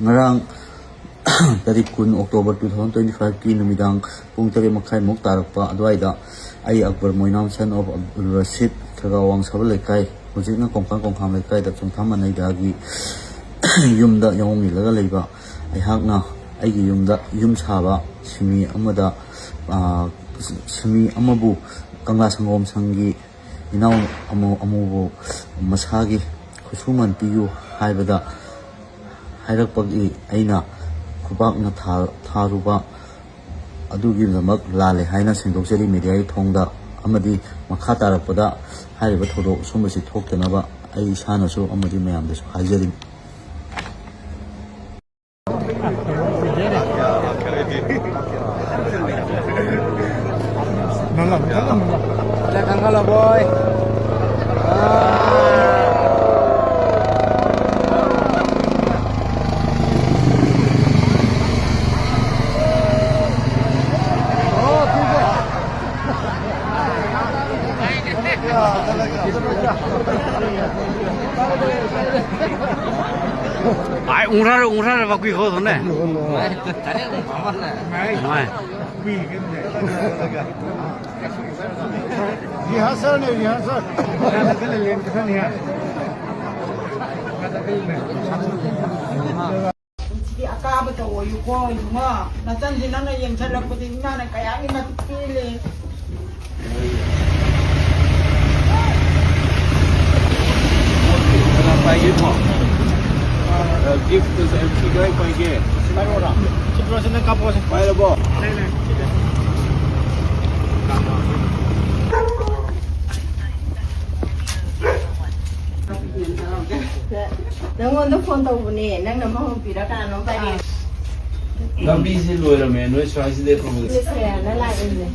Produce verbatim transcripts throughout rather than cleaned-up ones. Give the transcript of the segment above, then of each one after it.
ꯉꯔꯥꯡ ꯇꯥꯔꯤꯛ ꯀꯨꯟ October two thousand twenty five ꯀꯤ ꯅꯨꯃꯤꯗꯥꯡ ꯄꯨꯡ ꯇꯔꯦꯠ ꯃꯈꯥꯏꯃꯨꯛ ꯇꯥꯔꯛꯄ ꯑꯗꯨꯋꯥꯏꯗ, ꯑꯩ Akbar ꯃꯣꯏꯅꯥꯝ, son of Abdul Rashid, ꯈꯦꯒꯥꯎ ꯋꯥꯡꯁꯥꯕ ꯂꯩꯀꯥꯏ, ꯍꯧꯖꯤꯛꯅ ꯀꯣꯡꯀꯥꯟ ꯀꯣꯡꯈꯥꯝ ꯂꯩꯀꯥꯏꯗ, ꯆꯣꯡꯊꯥꯝ ꯃꯅꯩꯗꯥꯒꯤ ꯌꯨꯝꯗ ꯌꯥꯑꯣꯡ ꯏꯜꯂꯒ ꯂꯩꯕ ꯑꯩꯍꯥꯛꯅ ꯑꯩꯒꯤ ꯌꯨꯝꯗ ꯌꯨꯝ ꯁꯥꯕ ꯁꯤꯃꯤ ꯑꯃꯗ, ꯑ, ꯁꯤꯃꯤ ꯑꯃꯕꯨ ꯀꯪꯂꯥ ꯁꯪꯒꯣꯝ ꯁꯪꯒꯤ ꯏꯅꯥꯎ ꯑꯃꯨ-, ꯑꯃꯨꯕꯨ ꯃꯁꯥꯒꯤ ꯈꯨꯠꯁꯨꯃꯟ ꯄꯤꯌꯨ ꯍꯥꯏꯕꯗ, ꯍꯥꯏꯔꯛꯄꯒꯤ ꯑꯩꯅ ꯈꯨꯄꯥꯛꯅ ꯊꯥ-, ꯊꯥꯔꯨꯕ ꯑꯗꯨꯒꯤꯗꯃꯛ ꯂꯥꯜꯂꯦ ꯍꯥꯏꯅ ꯁꯦꯡꯗꯣꯛꯆꯔꯤ ꯃꯦꯗꯤꯌꯥꯒꯤ ꯊꯣꯡꯗ꯫ ꯑꯃꯗꯤ ꯃꯈꯥ ꯇꯥꯔꯛꯄꯗ ꯍꯥꯏꯔꯤꯕ ꯊꯧꯗꯣꯛ ꯁꯨꯝꯕꯁꯤ ꯊꯣꯛꯇꯅꯕ ꯑꯩ ꯏꯁꯥꯅꯁꯨ ꯑꯃꯗꯤ ꯃꯌꯥꯝꯗꯁꯨ ꯍꯥꯏꯖꯔꯤ꯫ Ai, unrar, unrar, bakui ho, ne? Mai. Rehearsal ne, rehearsal. ꯁꯤꯗꯤ ꯑꯀꯥꯕꯇ ꯑꯣꯏꯌꯨꯀꯣ, ꯏꯕꯨꯡꯉꯣ꯫ ꯅꯆꯟꯁꯤ ꯅꯪꯅ ꯌꯦꯡꯁꯜꯂꯛꯄꯗ ꯏꯃꯥꯅ ꯀꯌꯥꯒꯤ ꯃꯇꯤꯛ ꯄꯦꯜꯂꯦ꯫ ꯀꯅꯥ ꯄꯥꯏꯒꯦ ꯐꯣꯟ? ꯑ, ꯒꯤꯐꯇꯨꯁꯨ ꯑꯦꯝ ꯁꯤ ꯀꯗꯥꯏ ꯄꯥꯏꯒꯦ? ꯄꯥꯏꯔꯛꯑꯣꯔꯣ? ꯁꯤ ꯄꯨꯔꯛꯑꯣꯁꯦ, ꯅꯪ ꯀꯥꯞꯄꯛꯑꯣꯁꯦ꯫ ꯄꯥꯏꯔꯕꯣ? ꯂꯩ, ꯂꯩ꯫ ꯅꯪꯉꯣꯟꯗ ꯐꯣꯟ ꯇꯧꯕꯅꯦ, ꯅꯪꯅ ꯃꯍꯨꯝ ꯄꯤꯔ ꯀꯅꯥꯅꯣꯝ ꯄꯥꯏꯔꯛꯑꯦ꯫ ꯂꯝꯕꯤꯁꯦ ꯂꯣꯏꯔꯝꯃꯦ, ꯅꯣꯏ ꯁ꯭ꯋꯥꯏꯁꯤꯗ ꯄ꯭ꯔꯣꯕ꯭ꯂꯦꯝ꯫ ꯁꯦ, ꯁꯦ, ꯅꯪ ꯂꯥꯛꯏꯅꯦ꯫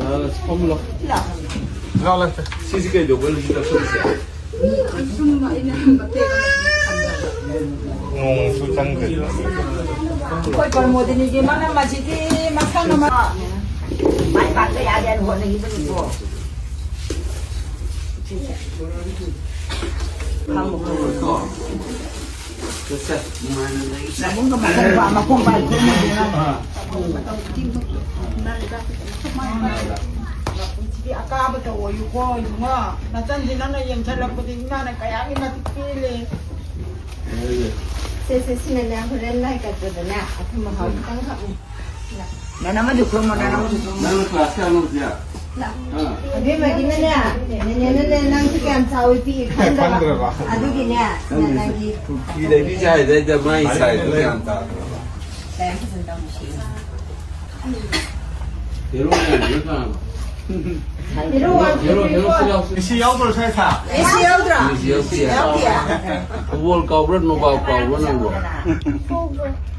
ꯑ, ꯐꯝꯃꯨ ꯂꯥꯎ꯫ ꯂꯥꯛꯑꯣ꯫ ꯁꯤꯁꯤ ꯀꯩꯗꯧꯕ ꯂꯝꯕꯤ ꯇꯛꯁꯜꯂꯤꯁꯦ? ꯁꯨꯝ ꯑꯩꯅ ꯃꯇꯦꯛ ꯑꯃ ꯊꯝꯕ꯫ ꯅꯣꯡꯁꯨ ꯆꯪꯗ꯭ꯔꯦ꯫ ꯑꯩꯈꯣꯏ ꯄ꯭ꯔꯃꯣꯗꯤꯅꯤꯒꯤ ꯃꯅꯝ ꯑꯁꯤꯗꯤ ꯃꯁꯥꯅ ꯃ-, ꯃꯥꯏ ꯄꯥꯛꯄ ꯌꯥꯗꯦ ꯍꯥꯏꯅ ꯍꯣꯠꯅꯈꯤꯕꯅꯤꯀꯣ꯫ ꯈꯪꯕ ꯈꯪꯕ꯫ ꯆꯠꯁꯦ, ꯅꯨꯡꯉꯥꯏꯅ ꯂꯩꯁꯦ꯫ ꯃꯈꯣꯡꯒ ꯃꯈꯣꯡ ꯄꯥꯏ, ꯃꯈꯣꯡ ꯄꯥꯏ, ꯃꯈꯣꯡ ꯄꯥꯏ꯫ ꯁꯤꯗꯤ ꯑꯀꯥꯕ ꯇꯧ ꯑꯣꯏꯌꯨꯀꯣ, ꯏꯕꯨꯡꯉꯣ꯫ ꯅꯆꯟꯁꯦ ꯅꯪꯅ ꯌꯦꯡꯁꯜꯂꯛꯄꯗ ꯏꯃꯥꯅ ꯀꯌꯥꯒꯤ ꯃꯇꯤꯛ ꯄꯦꯜꯂꯦ꯫ ꯁꯦ, ꯁꯦ, ꯁꯤꯅꯅꯦ, ꯍꯣꯔꯦꯟ ꯂꯥꯏ ꯀꯠꯄꯗꯅꯦ, ꯑꯊꯨꯝ ꯑꯍꯥꯎ ꯈꯤꯇꯪ ꯍꯥꯞꯄꯨ꯫ ꯅꯅꯝꯃꯗꯤ ꯈꯨꯔꯨꯝꯃꯣ, ꯅꯅꯝꯃꯗꯤ ꯈꯨꯔꯨꯝꯃꯣ꯫ ꯅꯪꯅ ꯀ꯭ꯂꯥꯁ ꯀꯌꯥꯅꯣ ꯍꯧꯖꯤꯛ? ꯑꯥ꯫ ꯑꯕꯦꯝꯃꯒꯤꯅꯅꯦ, ꯅꯦꯅꯦꯅꯅꯦ, ꯅꯪꯁꯦ ꯀꯌꯥꯝ ꯆꯥꯎꯏ ꯄꯤꯛꯏ ꯈꯪꯗꯕ꯫ ꯈꯪꯗ꯭ꯔꯕ? ꯑꯗꯨꯒꯤꯅꯦ, ꯁꯤꯅ ꯅꯪꯒꯤ ꯀꯨꯀꯤ ꯂꯩꯕꯤ ꯆꯥꯏꯗꯩꯗ ꯃꯥꯏ ꯁꯥꯏꯗꯣ ꯒ꯭ꯌꯥꯟ ꯇꯥꯗ꯭ꯔꯕ? ꯀꯌꯥꯝ ꯐꯖꯅ ꯇꯧꯔꯤ꯫ ꯍꯦꯔꯣ ꯃꯌꯥꯝꯗꯨꯅ ꯀꯅꯥꯅꯣ? Hero one, hero, two, hero three, ꯁꯤ ꯌꯥꯎ-, ꯁꯤ ꯌꯥꯎꯗ꯭ꯔꯣ, ꯁꯥꯏ ꯁꯥ? ꯑꯦ ꯁꯤ ꯌꯥꯎꯗ꯭ꯔꯣ? ꯃꯤꯁꯤ ꯌꯥꯎꯁꯤ ꯌꯥꯎ-, ꯌꯥꯎꯗꯦ꯫ ꯐꯨꯠꯕꯣꯜ ꯀꯥꯎꯕ꯭ꯔꯥ, ꯅꯣꯕꯥꯞ ꯀꯥꯎꯕ꯭ꯔꯥ ꯅꯪꯕꯣ?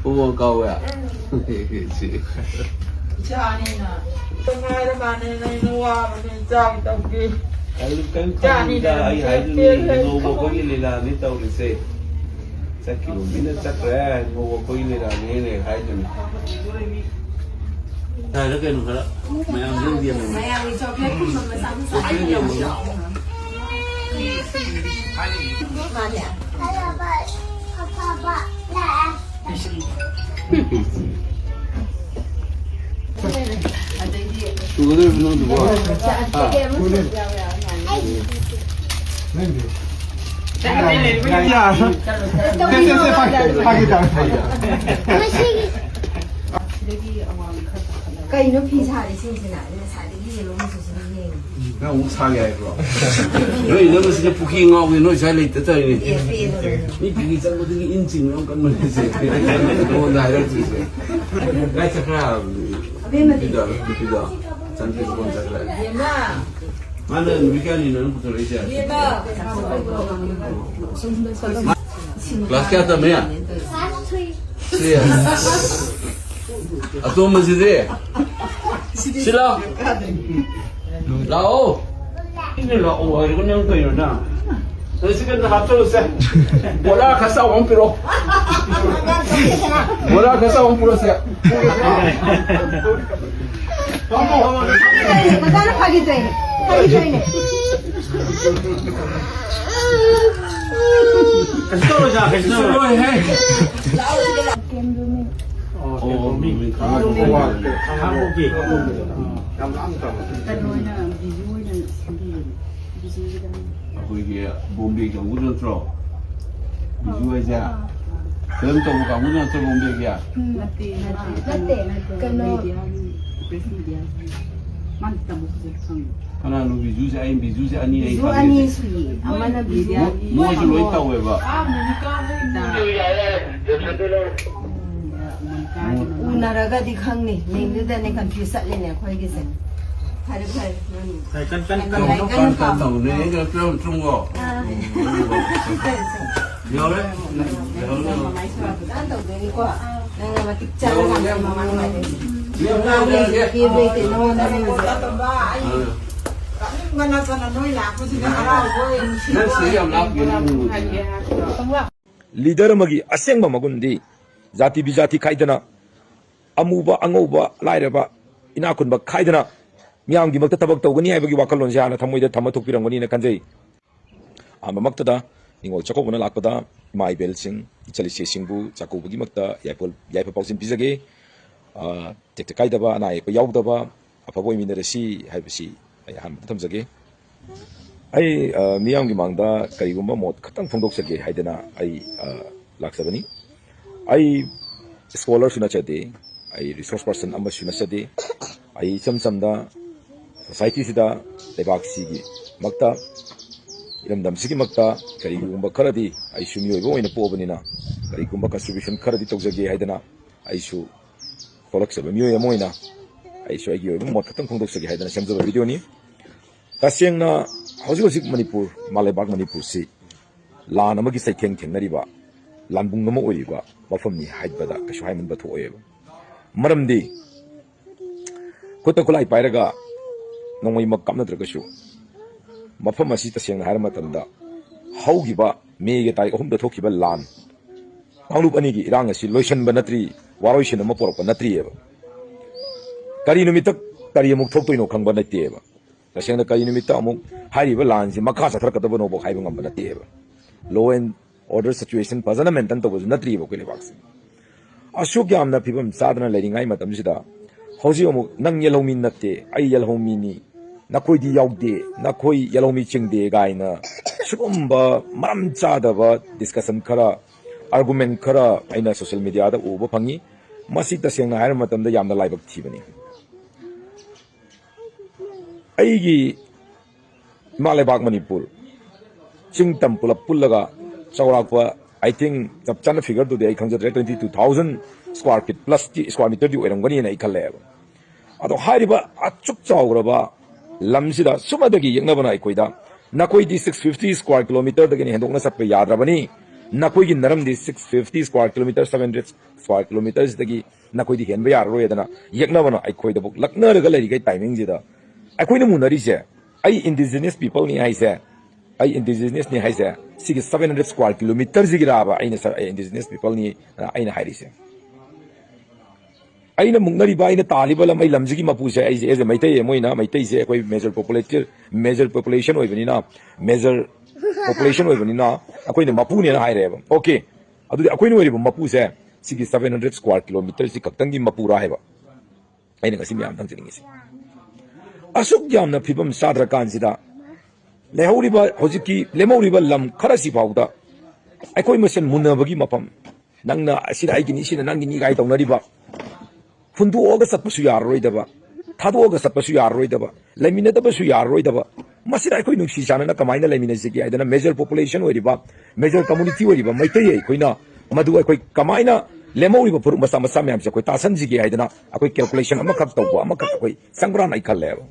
ꯐꯨꯠꯕꯣꯜ ꯀꯥꯎꯋꯦ? ꯁꯤ꯫ ꯏꯆꯥꯅꯤꯅ꯫ ꯉꯥꯏꯔ ꯃꯥꯅꯦ, ꯅꯪꯅ ꯋꯥꯕꯅꯦ, ꯏꯆꯥꯒꯤ ꯇꯧꯒꯦ꯫ ꯀꯔꯤꯝ, ꯀꯔꯤꯝ ꯏꯆꯥꯅꯤꯅ ꯈꯜꯂꯨꯅꯨꯗ, ꯑꯩ ꯍꯥꯏꯗꯨꯅꯤ, ꯄꯦꯜꯂꯦ꯫ ꯅꯣꯡꯃ ꯑꯩꯈꯣꯏꯒꯤ ꯂꯤꯂꯥꯅꯤ ꯇꯧꯔꯤꯁꯦ꯫ ꯆꯠꯈꯤꯕ ꯃꯤꯅ ꯆꯠꯈ꯭ꯔꯦ, ꯅꯣꯡꯃ ꯑꯩꯈꯣꯏꯒꯤ ꯂꯤꯂꯥꯅꯦꯅ ꯍꯥꯏꯗꯨꯅꯤ꯫ ꯌꯥꯔꯦ ꯀꯩꯅꯣ ꯈꯔ ꯃꯌꯥꯝꯁꯨ ꯌꯦꯡꯉꯣ꯫ ꯃꯌꯥꯝꯒꯤ ꯆꯣꯀ꯭ꯂꯦꯠꯀꯨꯝꯕ ꯃꯆꯥ ꯃꯆꯥ ꯆꯣꯀ꯭ꯂꯦꯠ ꯌꯥꯝ ꯌꯦꯡꯉꯣ꯫ ꯌꯥꯎꯋꯦ꯫ ꯃꯥꯅꯦ꯫ ꯑꯗꯩꯗꯤ ꯁꯨꯒꯗꯧꯔꯤꯕ ꯅꯪꯗꯨꯕꯣ? ꯍꯥ? ꯅꯪꯗꯤ? ꯌꯥ꯫ ꯁꯦ, ꯁꯦ, ꯁꯦ, ꯐꯥꯒꯤ, ꯐꯥꯒꯤ ꯇꯧꯔꯦ, ꯐꯥꯒꯤ ꯇꯧꯔꯦ꯫ ꯀꯩꯅꯣ ꯐꯤ ꯁꯥꯔꯤꯁꯤꯡꯁꯤꯅ? ꯉꯁꯥꯏꯗꯒꯤ ꯌꯦꯜꯂꯣ ꯃꯆꯨꯁꯤꯅ ꯌꯦꯡꯉꯤ꯫ ꯅꯪ ꯑꯃꯨꯛ ꯁꯥꯒꯦ ꯍꯥꯏꯕ꯭ꯔꯣ? ꯅꯣꯏ ꯏꯅꯝꯃꯁꯤꯅ ꯄꯨꯈ꯭ꯔꯤ ꯉꯥꯎꯕꯤ ꯅꯣꯏ ꯁ꯭ꯋꯥꯏ ꯂꯩꯇ ꯇꯧꯔꯤꯅꯦ꯫ ꯑꯦ, ꯄꯦꯜꯂꯦ꯫ ꯃꯤ ꯄꯨꯈ꯭ꯔꯤ ꯆꯪꯕꯗꯒꯤ ꯏꯟ ꯆꯤꯡꯕ ꯌꯥꯝ ꯀꯟꯕꯅꯦ ꯁꯦ꯫ ꯅꯉꯣꯟꯗ ꯍꯥꯏꯔꯛꯇ꯭ꯔꯤꯁꯦ꯫ ꯀꯥꯏ ꯆꯠꯈ꯭ꯔꯦ ꯍꯥꯏꯕꯅꯤ? ꯑꯕꯦꯝꯃꯗꯤ? ꯅꯨꯄꯤꯗꯣ, ꯅꯨꯄꯤꯗꯣ꯫ ꯆꯥꯟꯗꯦꯜ ꯀꯣꯟ ꯆꯠꯈ꯭ꯔꯦ꯫ ꯏꯕꯦꯝꯃ꯫ ꯃꯥꯅ ꯅꯨꯃꯤꯠ ꯀꯌꯥꯅꯤꯅꯣ ꯅꯪ ꯄꯨꯊꯣꯔꯛꯏꯁꯦ? ꯏꯕꯦꯝꯃ꯫ ꯀ꯭ꯂꯥꯁ ꯀꯌꯥ ꯇꯝꯃꯦ? Class three. ꯁꯤ꯫ ꯑꯇꯣꯝꯕꯁꯤꯗꯤ? ꯁꯤ ꯂꯥꯎ꯫ ꯂꯥꯛꯑꯣ꯫ ꯏꯅꯦ ꯂꯥꯛꯑꯣ ꯍꯥꯏꯔꯒ ꯅꯪ ꯀꯩꯅꯣ ꯅꯪ? ꯅꯪ ꯁꯤ ꯀꯩꯅꯣ ꯍꯥꯞꯆꯜꯂꯨꯁꯦ꯫ ꯕꯣꯔꯥ ꯈꯔ ꯆꯥꯎꯕ ꯑꯃ ꯄꯤꯔꯛꯑꯣ꯫ ꯕꯣꯔꯥ ꯈꯔ ꯆꯥꯎꯕ ꯑꯃ ꯄꯨꯔꯛꯁꯦ꯫ ꯃꯆꯥꯅ ꯐꯥꯒꯤ ꯇꯧꯔꯤꯅꯦ꯫ ꯀꯩꯁꯨ ꯇꯧꯔꯣꯏꯗ, ꯀꯩꯁꯨ ꯇꯧꯔꯣꯏ꯫ ꯂꯣꯏꯍꯦ꯫ ꯑꯣ, ꯑꯣ, ꯃꯤ ꯈꯪꯉꯝꯃꯣꯏ꯫ ꯈꯪꯉꯝꯃꯣꯏ꯫ ꯌꯥꯝ ꯂꯥꯡ ꯇꯧꯔꯣꯏ꯫ ꯀꯩꯅꯣ ꯑꯣꯏꯅ, ꯕꯤꯖꯨ ꯑꯣꯏꯅ ꯁꯤꯟꯕꯤꯔꯒꯦ꯫ ꯕꯤꯖꯨꯒꯤꯗ ꯑꯣꯏꯅ꯫ ꯑꯩꯈꯣꯏꯒꯤ ꯕꯣꯝꯕꯦ ꯀꯥꯡꯕꯨꯗꯨ ꯅꯠꯇ꯭ꯔꯣ? ꯕꯤꯖꯨ ꯍꯥꯏꯁꯦ? ꯑꯥ꯫ ꯐꯤꯂꯝ ꯇꯧꯕ ꯀꯥꯡꯕꯨꯗꯨ ꯅꯠꯇ꯭ꯔꯣ ꯕꯣꯝꯕꯦꯒꯤ? ꯎꯝ꯫ ꯅꯠꯇꯦ, ꯅꯠꯇꯦ, ꯀꯩꯅꯣ, ꯅꯠꯇꯦ, ꯅꯠꯇꯦ, ꯀꯩꯅꯣ꯫ ꯃꯦꯗꯤꯌꯥꯒꯤ, ꯄ꯭ꯔꯦꯁ ꯃꯦꯗꯤꯌꯥꯒꯤ꯫ ꯃꯥꯅ ꯇꯝꯃꯛꯄꯁꯦ ꯈꯪꯉꯦ꯫ ꯀꯅꯥꯅꯣ ꯕꯤꯖꯨꯁꯦ? ꯑꯩ ꯕꯤꯖꯨꯁꯦ ꯑꯅꯤ ꯑꯩ ꯕꯤꯖꯨ ꯈꯪꯉꯤꯁꯦ꯫ ꯑꯅꯤ ꯁꯨꯏꯌꯦ꯫ ꯑꯃꯅ ꯃꯣ-, ꯃꯦꯗꯤꯌꯥꯒꯤ꯫ ꯃꯣꯏꯁꯨ ꯂꯣꯏ ꯇꯧꯋꯦꯕ꯫ ꯎꯝ, ꯃꯣꯅꯤꯀꯥꯒꯤ꯫ ꯎꯅꯔꯒꯗꯤ ꯈꯪꯅꯤ꯫ ꯃꯤꯡꯗꯨꯗꯅꯦ confuse ꯆꯠꯂꯤꯅꯦ ꯑꯩꯈꯣꯏꯒꯤꯁꯦ꯫ ꯐꯔꯦ, ꯐꯔꯦ, ꯅꯪ ꯀꯟ, ꯀꯟ, ꯀꯟ, ꯀꯟ, ꯀꯟ, ꯀꯟ ꯇꯧꯅꯦ꯫ ꯑꯩꯅ ꯐꯤꯂꯝ ꯊꯨꯡꯉꯣ꯫ ꯑꯥ꯫ ꯌꯥꯎꯔꯦ? ꯌꯥꯎꯔꯦ? ꯐꯖꯅ ꯇꯧꯗꯣꯏꯅꯤꯀꯣ꯫ ꯅꯪꯅ ꯃꯇꯤꯛ ꯆꯥꯔꯀꯥꯟꯗ ꯃꯃꯥꯡ ꯃꯥꯏꯗ꯫ ꯌꯥꯎꯔꯦ, ꯌꯥꯎꯔꯦ, ꯌꯥꯎꯔꯦ꯫ ꯀꯦꯕ ꯂꯩꯇꯦ ꯅꯉꯣꯟꯗ ꯃꯤꯁꯦ꯫ ꯑꯥ꯫ ꯅꯪ ꯁꯤꯗ ꯌꯥꯝ ꯂꯥꯞꯄꯦ, ꯅꯪ ꯎꯗꯦ꯫ ꯂꯤꯗꯔ ꯑꯃꯒꯤ ꯑꯁꯦꯡꯕ ꯃꯒꯨꯟꯗꯤ ꯖꯥꯇꯤ ꯕꯤꯖꯥꯇꯤ ꯈꯥꯏꯗꯅ, ꯑꯃꯨꯕ ꯑꯉꯧꯕ, ꯂꯥꯏꯔꯕ ꯏꯅꯥꯛ ꯈꯨꯟꯕ ꯈꯥꯏꯗꯅ ꯃꯤꯌꯥꯝꯒꯤꯃꯛꯇ ꯊꯕꯛ ꯇꯧꯒꯅꯤ ꯍꯥꯏꯕꯒꯤ ꯋꯥꯈꯜꯂꯣꯟꯁꯦ ꯍꯥꯟꯅ ꯊꯃꯣꯏꯗ ꯊꯝꯃ ꯊꯣꯛꯄꯤꯔꯝꯒꯅꯤꯅ ꯈꯟꯖꯩ꯫ ꯑꯍꯥꯟꯕꯃꯛꯇꯗ ꯅꯤꯉꯣꯜ ꯆꯥꯛꯀꯧꯕꯅ ꯂꯥꯛꯄꯗ ꯏꯃꯥ ꯏꯕꯦꯜꯁꯤꯡ, ꯏꯆꯜ ꯏꯆꯦꯁꯤꯡꯕꯨ ꯆꯥꯛꯀꯧꯕꯒꯤꯃꯛꯇ ꯌꯥꯏꯐ, ꯌꯥꯏꯐ ꯄꯥꯎꯖꯦꯜ ꯄꯤꯖꯒꯦ꯫ ꯑ, ꯇꯦꯛꯇ ꯀꯥꯏꯗꯕ, ꯑꯅꯥ ꯑꯌꯦꯛꯄ ꯌꯥꯎꯗꯕ, ꯑꯐꯕ ꯑꯣꯏꯃꯤꯟꯅꯔꯁꯤ ꯍꯥꯏꯕꯁꯤ ꯑꯩ ꯑꯍꯥꯟꯕꯗ ꯊꯝꯖꯒꯦ꯫ ꯑꯩ, ꯑ, ꯃꯤꯌꯥꯝꯒꯤ ꯃꯥꯡꯗ ꯀꯔꯤꯒꯨꯝꯕ ꯃꯣꯠ ꯈꯛꯇꯪ ꯐꯣꯡꯗꯣꯛꯆꯒꯦ ꯍꯥꯏꯗꯅ ꯑꯩ, ꯑ, ꯂꯥꯛꯆꯕꯅꯤ꯫ ꯑꯩ ꯁ꯭ꯀꯣꯂꯔꯁꯨ ꯅꯠꯆꯗꯦ, ꯑꯩ ꯔꯤꯁꯣꯔꯁ ꯄꯥꯔꯁꯟ ꯑꯃꯁꯨ ꯅꯠꯆꯗꯦ꯫ ꯑꯩ ꯏꯆꯝ ꯆꯝꯅ ꯁꯣꯁꯥꯏꯇꯤꯁꯤꯗ, ꯂꯩꯕꯥꯛꯁꯤꯒꯤꯃꯛꯇ, ꯏꯔꯝꯗꯝꯁꯤꯒꯤꯃꯛꯇ ꯀꯔꯤꯒꯨꯝꯕ ꯈꯔꯗꯤ ꯑꯩꯁꯨ ꯃꯤꯑꯣꯏꯕ ꯑꯣꯏꯅ ꯄꯣꯛꯑꯕꯅꯤꯅ ꯀꯔꯤꯒꯨꯝꯕ ꯀꯟꯇ꯭ꯔꯤꯕ꯭ꯌꯨꯁꯟ ꯈꯔꯗꯤ ꯇꯧꯖꯒꯦ ꯍꯥꯏꯗꯅ ꯑꯩꯁꯨ ꯊꯣꯛꯂꯛꯆꯕ ꯃꯤꯑꯣꯏ ꯑꯃ ꯑꯣꯏꯅ ꯑꯩꯁꯨ ꯑꯩꯒꯤ ꯑꯣꯏꯕ ꯃꯣꯠ ꯈꯛꯇꯪ ꯐꯣꯡꯗꯣꯛꯆꯒꯦ ꯍꯥꯏꯗꯅ ꯁꯦꯝꯖꯕ ꯚꯤꯗꯤꯑꯣꯅꯤ꯫ ꯇꯁꯦꯡꯅ ꯍꯧꯖꯤꯛ ꯍꯧꯖꯤꯛ ꯃꯅꯤꯄꯨꯔ, ꯏꯃꯥ ꯂꯩꯕꯥꯛ ꯃꯅꯤꯄꯨꯔꯁꯤ ꯂꯥꯟ ꯑꯃꯒꯤ ꯆꯩꯊꯦꯡ ꯊꯦꯡꯅꯔꯤꯕ, ꯂꯥꯟꯕꯨꯡ ꯑꯃ ꯑꯣꯏꯔꯤꯕ ꯃꯐꯝꯅꯤ ꯍꯥꯏꯕꯗ ꯀꯩꯁꯨ ꯍꯥꯏꯃꯟꯕ ꯊꯣꯛꯑꯣꯏꯕ꯫ ꯃꯔꯝꯗꯤ ꯈꯨꯠꯇ ꯈꯨꯠꯂꯥꯏ ꯄꯥꯏꯔꯒ ꯅꯣꯡꯃꯩꯃꯛ ꯀꯥꯞꯅꯗ꯭ꯔꯒꯁꯨ, ꯃꯐꯝ ꯑꯁꯤ ꯇꯁꯦꯡꯅ ꯍꯥꯏꯔ ꯃꯇꯝꯗ ꯍꯧꯈꯤꯕ ꯃꯦꯒꯤ ꯇꯥꯔꯤꯛ ꯑꯍꯨꯝꯗ ꯊꯣꯛꯈꯤꯕ ꯂꯥꯟ, ꯀꯥꯡꯂꯨꯞ ꯑꯅꯤꯒꯤ ꯏꯔꯥꯡ ꯑꯁꯤ ꯂꯣꯏꯁꯤꯟꯕ ꯅꯠꯇ꯭ꯔꯤ, ꯋꯥꯔꯣꯏꯁꯤꯟ ꯑꯃ ꯄꯨꯔꯛꯄ ꯅꯠꯇ꯭ꯔꯤꯑꯕ꯫ ꯀꯔꯤ ꯅꯨꯃꯤꯠꯇ ꯀꯔꯤ ꯑꯃꯨꯛ ꯊꯣꯛꯇꯣꯏꯅꯣ ꯈꯪꯕ ꯅꯠꯇꯦꯕ꯫ ꯇꯁꯦꯡꯅ ꯀꯔꯤ ꯅꯨꯃꯤꯠꯇ ꯑꯃꯨꯛ ꯍꯥꯏꯔꯤꯕ ꯂꯥꯟꯁꯤ ꯃꯈꯥ ꯆꯠꯊꯔꯛꯀꯗꯕꯅꯣꯐꯥꯎ ꯍꯥꯏꯕ ꯉꯝꯕ ꯅꯠꯇꯦꯕ꯫ Law and order situation ꯐꯖꯅ maintain ꯇꯧꯕꯁꯨ ꯅꯠꯇ꯭ꯔꯤꯕ ꯑꯩꯈꯣꯏ ꯂꯩꯕꯥꯛꯁꯦ꯫ ꯑꯁꯨꯛ ꯌꯥꯝꯅ ꯐꯤꯕꯝ ꯆꯥꯗꯅ ꯂꯩꯔꯤꯉꯩ ꯃꯇꯝꯁꯤꯗ ꯍꯧꯖꯤꯛ ꯑꯃꯨꯛ "ꯅꯪ ꯌꯦꯜꯍꯧꯃꯤ ꯅꯠꯇꯦ, ꯑꯩ ꯌꯦꯜꯍꯧꯃꯤꯅꯤ, ꯅꯈꯣꯏꯗꯤ ꯌꯥꯎꯗꯦ, ꯅꯈꯣꯏ ꯌꯦꯜꯍꯧꯃꯤ ꯆꯤꯡꯗꯦ" ꯀꯥꯏꯅ ꯁꯤꯒꯨꯝꯕ ꯃꯔꯝ ꯆꯥꯗꯕ discussion ꯈꯔ, argument ꯈꯔ ꯑꯩꯅ social mediaꯗ ꯎꯕ ꯐꯪꯉꯤ꯫ ꯃꯁꯤ ꯇꯁꯦꯡꯅ ꯍꯥꯏꯔꯕ ꯃꯇꯝꯗ ꯌꯥꯝꯅ ꯂꯥꯏꯕꯛ ꯊꯤꯕꯅꯤ꯫ ꯑꯩꯒꯤ ꯏꯃꯥ ꯂꯩꯕꯥꯛ ꯃꯅꯤꯄꯨꯔ, ꯆꯤꯡ ꯇꯝ ꯄꯨꯂꯞ ꯄꯨꯜꯂꯒ ꯆꯥꯎꯔꯥꯛꯄ, I think, ꯆꯞ ꯆꯥꯅ figureꯗꯨꯗꯤ ꯑꯩ ꯈꯪꯖꯗ꯭ꯔꯦ, twenty two thousand square feet plusꯇꯤ, square meterꯗꯤ ꯑꯣꯏꯔꯝꯒꯅꯤꯅ ꯑꯩ ꯈꯜꯂꯦꯕ꯫ ꯑꯗꯣ ꯍꯥꯏꯔꯤꯕ ꯑꯁꯨꯛ ꯆꯥꯎꯈ꯭ꯔꯕ ꯂꯝꯁꯤꯗ ꯁꯨꯞꯅꯇꯒꯤ ꯌꯦꯛꯅꯕꯅ ꯑꯩꯈꯣꯏꯗ "ꯅꯈꯣꯏꯗꯤ six fifty square kilometreꯗꯒꯤꯅ ꯍꯦꯟꯗꯣꯛꯅ ꯆꯠꯄ ꯌꯥꯗ꯭ꯔꯕꯅꯤ, ꯅꯈꯣꯏꯒꯤ ꯅꯔꯝꯗꯤ six fifty square kilometre, seven hundred square kilometreꯁꯤꯗꯒꯤ ꯅꯈꯣꯏꯗꯤ ꯍꯦꯟꯕ ꯌꯥꯔꯔꯣꯏ" ꯑꯗꯅ ꯌꯦꯛꯅꯕꯅ ꯑꯩꯈꯣꯏꯗꯕꯨ ꯂꯛꯅꯔꯒ ꯂꯩꯔꯤꯉꯩ timingꯁꯤꯗ ꯑꯩꯈꯣꯏꯅ ꯃꯨꯟꯅꯔꯤꯁꯦ, "ꯑꯩ indigenous peopleꯅꯤ" ꯍꯥꯏꯁꯦ, "ꯑꯩ indigenousꯅꯤ" ꯍꯥꯏꯁꯦ ꯁꯤꯒꯤ seven hundred square kilometreꯁꯤꯒꯤꯔꯥꯕ ꯑꯩꯅ ꯁ-, "ꯑꯩ indigenousꯅꯤ" ꯑꯩꯅ ꯍꯥꯏꯔꯤꯁꯦ? ꯑꯩꯅ ꯃꯨꯛꯅꯔꯤꯕ, ꯑꯩꯅ ꯇꯥꯜꯂꯤꯕ ꯂꯝ, ꯑꯩ ꯂꯝꯁꯤꯒꯤ ꯃꯄꯨꯁꯦ ꯑꯩꯁꯦ, as a ꯃꯩꯇꯩ, ꯃꯣꯏꯅ ꯃꯩꯇꯩꯁꯦ ꯑꯩꯈꯣꯏ major populated, major population ꯑꯣꯏꯕꯅꯤꯅ, major population ꯑꯣꯏꯕꯅꯤꯅ ꯑꯩꯈꯣꯏꯅ ꯃꯄꯨꯅꯦꯅ ꯍꯥꯏꯔꯦꯕ꯫ Okay, ꯑꯗꯨꯗꯤ ꯑꯩꯈꯣꯏꯅ ꯑꯣꯏꯔꯤꯕ ꯃꯄꯨꯁꯦ ꯁꯤꯒꯤ seven hundred square kilometreꯁꯤ ꯈꯛꯇꯪꯒꯤ ꯃꯄꯨꯔꯥ ꯍꯥꯏꯕ? ꯑꯩꯅ ꯉꯁꯤ ꯃꯌꯥꯝ ꯊꯝꯖꯅꯤꯡꯉꯤꯁꯦ꯫ ꯑꯁꯨꯛ ꯌꯥꯝꯅ ꯐꯤꯕꯝ ꯆꯥꯗ꯭ꯔꯀꯥꯟꯁꯤꯗ ꯂꯩꯍꯧꯔꯤꯕ, ꯍꯧꯖꯤꯛꯀꯤ ꯂꯦꯝꯍꯧꯔꯤꯕ ꯂꯝ ꯈꯔꯁꯤ ꯐꯥꯎꯗ ꯑꯩꯈꯣꯏ ꯃꯁꯦꯟ ꯃꯨꯟꯅꯕꯒꯤ ꯃꯐꯝ, "ꯅꯪꯅ ꯑꯁꯤꯅ ꯑꯩꯒꯤꯅꯤ, ꯁꯤꯅ ꯅꯪꯒꯤꯅꯤ" ꯀꯥꯏ ꯇꯧꯅꯔꯤꯕ, ꯍꯨꯟꯗꯣꯛꯑꯒ ꯆꯠꯄꯁꯨ ꯌꯥꯔꯔꯣꯏꯗꯕ, ꯊꯥꯗꯣꯛꯑꯒ ꯆꯠꯄꯁꯨ ꯌꯥꯔꯔꯣꯏꯗꯕ, ꯂꯩꯃꯤꯟꯅꯗꯕꯁꯨ ꯌꯥꯔꯔꯣꯏꯗꯕ, ꯃꯁꯤꯗ ꯑꯩꯈꯣꯏ ꯅꯨꯡꯁꯤ ꯆꯥꯟꯅꯅ ꯀꯃꯥꯏꯅ ꯂꯩꯃꯤꯟꯅꯁꯤꯒꯦ ꯍꯥꯏꯗꯅ major population ꯑꯣꯏꯔꯤꯕ, major community ꯑꯣꯏꯔꯤꯕ ꯃꯩꯇꯩ ꯑꯩꯈꯣꯏꯅ ꯃꯗꯨ ꯑꯩꯈꯣꯏ ꯀꯃꯥꯏꯅ ꯂꯦꯝꯍꯧꯔꯤꯕ ꯐꯨꯔꯨꯞ ꯃꯆꯥ ꯃꯆꯥ ꯃꯌꯥꯝꯁꯦ ꯑꯩꯈꯣꯏ ꯇꯥꯁꯟꯁꯤꯒꯦ ꯍꯥꯏꯗꯅ ꯑꯩꯈꯣꯏ calculation ꯑꯃꯈꯛ ꯇꯧꯕ, ꯑꯃꯈꯛ ꯑꯩꯈꯣꯏ ꯆꯪꯕ꯭ꯔꯥꯅ ꯑꯩ ꯈꯜꯂꯦꯕ꯫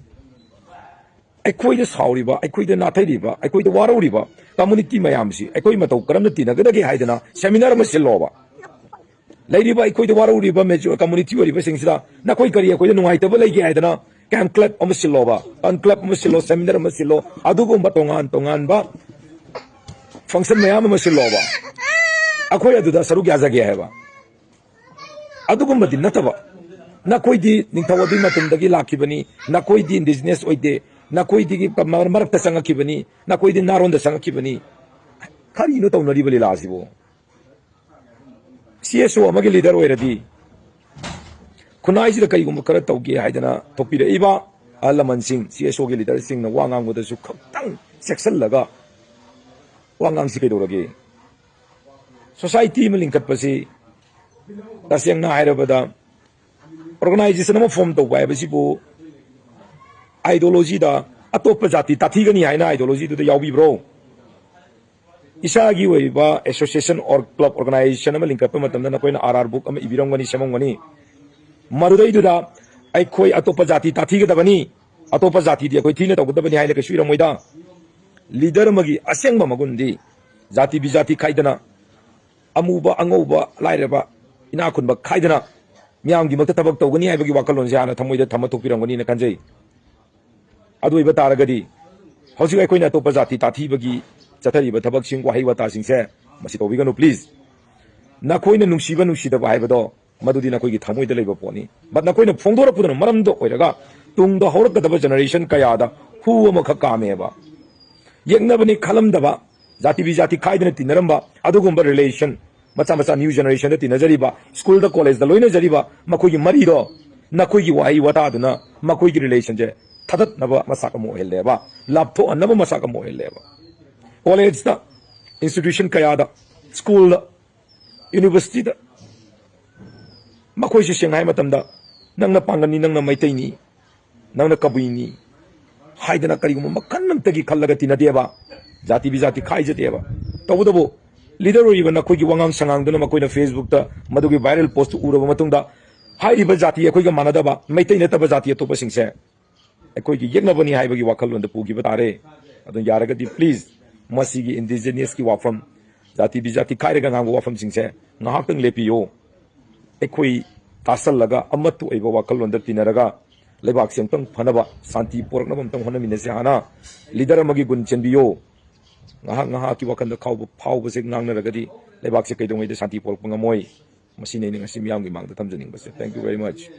ꯑꯩꯈꯣꯏꯗ ꯁꯥꯎꯔꯤꯕ, ꯑꯩꯈꯣꯏꯗ ꯅꯥꯊꯩꯔꯤꯕ, ꯑꯩꯈꯣꯏꯗ ꯋꯥꯔꯧꯔꯤꯕ community ꯃꯌꯥꯝꯁꯤ ꯑꯩꯈꯣꯏ ꯃꯇꯧ ꯀꯔꯝꯅ ꯇꯤꯟꯅꯒꯗꯒꯦ ꯍꯥꯏꯗꯅ seminar ꯑꯃ ꯁꯤꯜꯂꯣꯕ꯫ ꯂꯩꯔꯤꯕ ꯑꯩꯈꯣꯏꯗ ꯋꯥꯔꯧꯔꯤꯕ major community ꯑꯣꯏꯔꯤꯕꯁꯤꯡꯁꯤꯗ ꯅꯈꯣꯏ ꯀꯔꯤ ꯑꯩꯈꯣꯏꯗ ꯅꯨꯡꯉꯥꯏꯇꯕ ꯂꯩꯒꯦ ꯍꯥꯏꯗꯅ conclave ꯑꯃ ꯁꯤꯜꯂꯣꯕ, conclave ꯑꯃ ꯁꯤꯜꯂꯣ, seminar ꯑꯃ ꯁꯤꯜꯂꯣ, ꯑꯗꯨꯒꯨꯝꯕ ꯇꯣꯉꯥꯟ ꯇꯣꯉꯥꯟꯕ function ꯃꯌꯥꯝ ꯑꯃ ꯁꯤꯜꯂꯣꯕ꯫ ꯑꯩꯈꯣꯏ ꯑꯗꯨꯗ ꯁꯔꯨꯛ ꯌꯥꯖꯒꯦ ꯍꯥꯏꯕ꯫ ꯑꯗꯨꯒꯨꯝꯕꯗꯤ ꯅꯠꯇꯕ, "ꯅꯈꯣꯏꯗꯤ ꯅꯤꯡꯊꯧ ꯑꯗꯨꯒꯤ ꯃꯇꯝꯗꯒꯤ ꯂꯥꯛꯈꯤꯕꯅꯤ, ꯅꯈꯣꯏꯗꯤ indigenous ꯑꯣꯏꯗꯦ, ꯅꯈꯣꯏꯗꯒꯤ ꯃꯔꯛꯇ ꯆꯪꯉꯛꯈꯤꯕꯅꯤ, ꯅꯈꯣꯏꯗꯤ ꯅꯥꯔꯣꯟꯗ ꯆꯪꯉꯛꯈꯤꯕꯅꯤ꯫ ꯀꯔꯤꯅꯣ ꯇꯧꯅꯔꯤꯕ ꯂꯤꯂꯥꯁꯤꯕꯨ? ꯁꯤ ꯑꯦꯁ ꯑꯣ ꯑꯃꯒꯤ ꯂꯤꯗꯔ ꯑꯣꯏꯔꯗꯤ ꯈꯨꯟꯅꯥꯏꯁꯤꯗ ꯀꯔꯤꯒꯨꯝꯕ ꯈꯔ ꯇꯧꯒꯦ ꯍꯥꯏꯗꯅ ꯊꯣꯛꯄꯤꯔꯛꯏꯕ ꯑꯍꯜ ꯂꯃꯟꯁꯤꯡ, ꯁꯤ ꯑꯦꯁ ꯑꯣꯒꯤ ꯂꯤꯗꯔꯁꯤꯡꯅ ꯋꯥ ꯉꯥꯡꯕꯗꯁꯨ ꯈꯛꯇꯪ ꯆꯦꯛꯁꯤꯜꯂꯒ ꯋꯥ ꯉꯥꯡꯁꯤ ꯀꯩꯗꯧꯔꯒꯦ? ꯁꯣꯁꯥꯏꯇꯤ ꯑꯃ ꯂꯤꯡꯈꯠꯄꯁꯤ ꯇꯁꯦꯡꯅ ꯍꯥꯏꯔꯕꯗ ꯑꯣꯔꯒꯅꯥꯏꯖꯦꯁꯟ ꯑꯃ ꯐꯣꯔꯝ ꯇꯧꯕ ꯍꯥꯏꯕꯁꯤꯕꯨ ꯑꯥꯏꯗꯣꯂꯣꯖꯤꯗ ꯑꯇꯣꯞꯄ ꯖꯥꯇꯤ ꯇꯥꯊꯤꯒꯅꯤ ꯍꯥꯏꯅ ꯑꯥꯏꯗꯣꯂꯣꯖꯤꯗꯨꯗ ꯌꯥꯎꯕꯤꯕ꯭ꯔꯣ? ꯏꯁꯥꯒꯤ ꯑꯣꯏꯕ ꯑꯦꯁꯣꯁꯤꯌꯦꯁꯟ ꯑꯣꯔ ꯀ꯭ꯂꯕ ꯑꯣꯔꯒꯅꯥꯏꯖꯦꯁꯟ ꯑꯃ ꯂꯤꯡꯈꯠꯄ ꯃꯇꯝꯗ ꯅꯈꯣꯏꯅ ꯑꯥꯔ ꯑꯥꯔ ꯕꯨꯛ ꯑꯃ ꯏꯕꯤꯔꯝꯒꯅꯤ, ꯁꯦꯝꯃꯝꯒꯅꯤ꯫ ꯃꯗꯨꯗꯩꯗꯨꯗ ꯑꯩꯈꯣꯏ ꯑꯇꯣꯞꯄ ꯖꯥꯇꯤ ꯇꯥꯊꯤꯒꯗꯕꯅꯤ, ꯑꯇꯣꯞꯄ ꯖꯥꯇꯤꯗꯤ ꯑꯩꯈꯣꯏ ꯊꯤꯅ ꯇꯧꯒꯗꯕꯅꯤ ꯍꯥꯏꯅ ꯀꯩꯁꯨ ꯏꯔꯝꯃꯣꯏꯗ꯫ ꯂꯤꯗꯔ ꯑꯃꯒꯤ ꯑꯁꯦꯡꯕ ꯃꯒꯨꯟꯗꯤ ꯖꯥꯇꯤ ꯕꯤꯖꯥꯇꯤ ꯈꯥꯏꯗꯅ, ꯑꯃꯨꯕ ꯑꯉꯧꯕ, ꯂꯥꯏꯔꯕ ꯏꯅꯥꯛ ꯈꯨꯟꯕ ꯈꯥꯏꯗꯅ ꯃꯤꯌꯥꯝꯒꯤꯃꯛꯇ ꯊꯕꯛ ꯇꯧꯒꯅꯤ ꯍꯥꯏꯕꯒꯤ ꯋꯥꯈꯜꯂꯣꯟꯁꯦ ꯍꯥꯟꯅ ꯊꯃꯣꯏꯗ ꯊꯝꯃ ꯊꯣꯛꯄꯤꯔꯝꯒꯅꯤꯅ ꯈꯟꯖꯩ꯫ ꯑꯗꯨ ꯑꯣꯏꯕ ꯇꯥꯔꯒꯗꯤ ꯍꯧꯖꯤꯛ ꯑꯩꯈꯣꯏꯅ ꯑꯇꯣꯞꯄ ꯖꯥꯇꯤ ꯇꯥꯊꯤꯕꯒꯤ ꯆꯠꯊꯔꯤꯕ ꯊꯕꯛꯁꯤꯡ, ꯋꯥꯍꯩ ꯋꯥꯇꯥꯁꯤꯡꯁꯦ ꯃꯁꯤ ꯇꯧꯕꯤꯒꯅꯨ please꯫ ꯅꯈꯣꯏꯅ ꯅꯨꯡꯁꯤꯕ ꯅꯨꯡꯁꯤꯗꯕ ꯍꯥꯏꯕꯗꯣ ꯃꯗꯨꯗꯤ ꯅꯈꯣꯏꯒꯤ ꯊꯃꯣꯏꯗ ꯂꯩꯕ ꯄꯣꯠꯅꯤ꯫ But ꯅꯈꯣꯏꯅ ꯐꯣꯡꯗꯣꯔꯛꯄꯗꯨꯅ ꯃꯔꯝꯗꯣ ꯑꯣꯏꯔꯒ ꯇꯨꯡꯗ ꯍꯧꯔꯛꯀꯗꯕ ꯖꯦꯅꯦꯔꯦꯁꯟ ꯀꯌꯥꯗ ꯍꯨ ꯑꯃꯈꯛ ꯀꯥꯝꯃꯦꯕ꯫ ꯌꯦꯛꯅꯕꯅꯤ ꯈꯜꯂꯝꯗꯕ, ꯖꯥꯇꯤ ꯕꯤꯖꯥꯇꯤ ꯈꯥꯏꯗꯅ ꯇꯤꯟꯅꯔꯝꯕ ꯑꯗꯨꯒꯨꯝꯕ ꯔꯤꯂꯦꯁꯟ, ꯃꯆꯥ ꯃꯆꯥ ꯅ꯭ꯌꯨ ꯖꯦꯅꯦꯔꯦꯁꯟꯗ ꯇꯤꯟꯅꯖꯔꯤꯕ, ꯁ꯭ꯀꯨꯜꯗ ꯀꯣꯂꯦꯖꯇ ꯂꯣꯏꯅꯖꯔꯤꯕ ꯃꯈꯣꯏꯒꯤ ꯃꯔꯤꯗꯣ ꯅꯈꯣꯏꯒꯤ ꯋꯥꯍꯩ ꯋꯥꯇꯥꯗꯨꯅ ꯃꯈꯣꯏꯒꯤ ꯔꯤꯂꯦꯁꯟꯁꯦ ꯊꯥꯗꯠꯅꯕ ꯃꯆꯥꯛ ꯑꯃ ꯑꯣꯏꯍꯜꯂꯦꯕ, ꯂꯥꯞꯊꯣꯛꯍꯟꯅꯕ ꯃꯆꯥꯛ ꯑꯃ ꯑꯣꯏꯍꯜꯂꯦꯕ꯫ ꯀꯣꯂꯦꯖꯇ, ꯏꯟꯁꯇꯤꯇ꯭ꯌꯨꯁꯟ ꯀꯌꯥꯗ, ꯁ꯭ꯀꯨꯜꯗ, ꯌꯨꯅꯤꯚꯔꯁꯤꯇꯤꯗ ꯃꯈꯣꯏꯁꯤ ꯁꯦꯡꯅ ꯍꯥꯏ ꯃꯇꯝꯗ ꯅꯪꯅ ꯄꯥꯡꯒꯜꯅꯤ, ꯅꯪꯅ ꯃꯩꯇꯩꯅꯤ, ꯅꯪꯅ ꯀꯕꯨꯏꯅꯤ ꯍꯥꯏꯗꯅ ꯀꯔꯤꯒꯨꯝꯕ ꯃꯈꯜ ꯑꯃꯠꯇꯒꯤ ꯈꯜꯂꯒ ꯇꯤꯟꯅꯗꯦꯕ, ꯖꯥꯇꯤ ꯕꯤꯖꯥꯇꯤ ꯈꯥꯏꯖꯗꯦꯕ꯫ ꯇꯧꯕꯇꯕꯨ ꯂꯤꯗꯔ ꯑꯣꯏꯔꯤꯕ ꯅꯈꯣꯏꯒꯤ ꯋꯥꯉꯥꯡ ꯁꯉꯥꯡꯗꯨꯅ ꯃꯈꯣꯏꯅ ꯐꯦꯁꯕꯨꯛꯇ ꯃꯗꯨꯒꯤ ꯚꯥꯏꯔꯦꯜ ꯄꯣꯁꯇꯨ ꯎꯔꯕ ꯃꯇꯨꯡꯗ ꯍꯥꯏꯔꯤꯕ ꯖꯥꯇꯤ ꯑꯩꯈꯣꯏꯒ ꯃꯥꯟꯅꯗꯕ, ꯃꯩꯇꯩ ꯅꯠꯇꯕ ꯖꯥꯇꯤ ꯑꯇꯣꯞꯄꯁꯤꯡꯁꯦ ꯑꯩꯈꯣꯏꯒꯤ ꯌꯦꯛꯅꯕꯅꯤ ꯍꯥꯏꯕꯒꯤ ꯋꯥꯈꯜꯂꯣꯟꯗ ꯄꯨꯈꯤꯕ ꯇꯥꯔꯦ꯫ ꯑꯗꯨꯅ ꯌꯥꯔꯒꯗꯤ please ꯃꯁꯤꯒꯤ ꯏꯟꯗꯤꯖꯤꯅꯁꯀꯤ ꯋꯥꯐꯝ, ꯖꯥꯇꯤ ꯕꯤꯖꯥꯇꯤ ꯈꯥꯏꯔꯒ ꯉꯥꯡꯕ ꯋꯥꯐꯝꯁꯤꯡꯁꯦ ꯉꯥꯏꯍꯥꯛꯇꯪ ꯂꯦꯞꯄꯤꯌꯨ꯫ ꯑꯩꯈꯣꯏ ꯇꯥꯁꯜꯂꯒ ꯑꯃꯠꯇ ꯑꯣꯏꯕ ꯋꯥꯈꯜꯂꯣꯟꯗ ꯇꯤꯟꯅꯔꯒ ꯂꯩꯕꯥꯛꯁꯦ ꯑꯃꯨꯛꯇꯪ ꯐꯅꯕ, ꯁꯥꯟꯇꯤ ꯄꯣꯔꯛꯅꯕ ꯑꯃꯨꯛꯇꯪ ꯍꯣꯠꯅꯃꯤꯟꯅꯁꯦ꯫ ꯍꯥꯟꯅ ꯂꯤꯗꯔ ꯑꯃꯒꯤ ꯒꯨꯟ ꯆꯦꯟꯕꯤꯌꯨ꯫ ꯉꯥꯏꯍꯥꯛ ꯉꯥꯏꯍꯥꯛꯀꯤ ꯋꯥꯈꯜꯗ ꯈꯥꯎꯕ ꯐꯥꯎꯕꯁꯦ ꯉꯥꯡꯅꯔꯒꯗꯤ ꯂꯩꯕꯥꯛꯁꯦ ꯀꯩꯗꯧꯉꯩꯗ ꯁꯥꯟꯇꯤ ꯄꯣꯔꯛꯄ ꯉꯝꯃꯣꯏ꯫ ꯃꯁꯤꯅꯤ ꯑꯩꯅ ꯉꯁꯤ ꯃꯤꯌꯥꯝꯒꯤ ꯃꯥꯡꯗ ꯊꯝꯖꯅꯤꯡꯕꯁꯦ꯫ Thank you very much꯫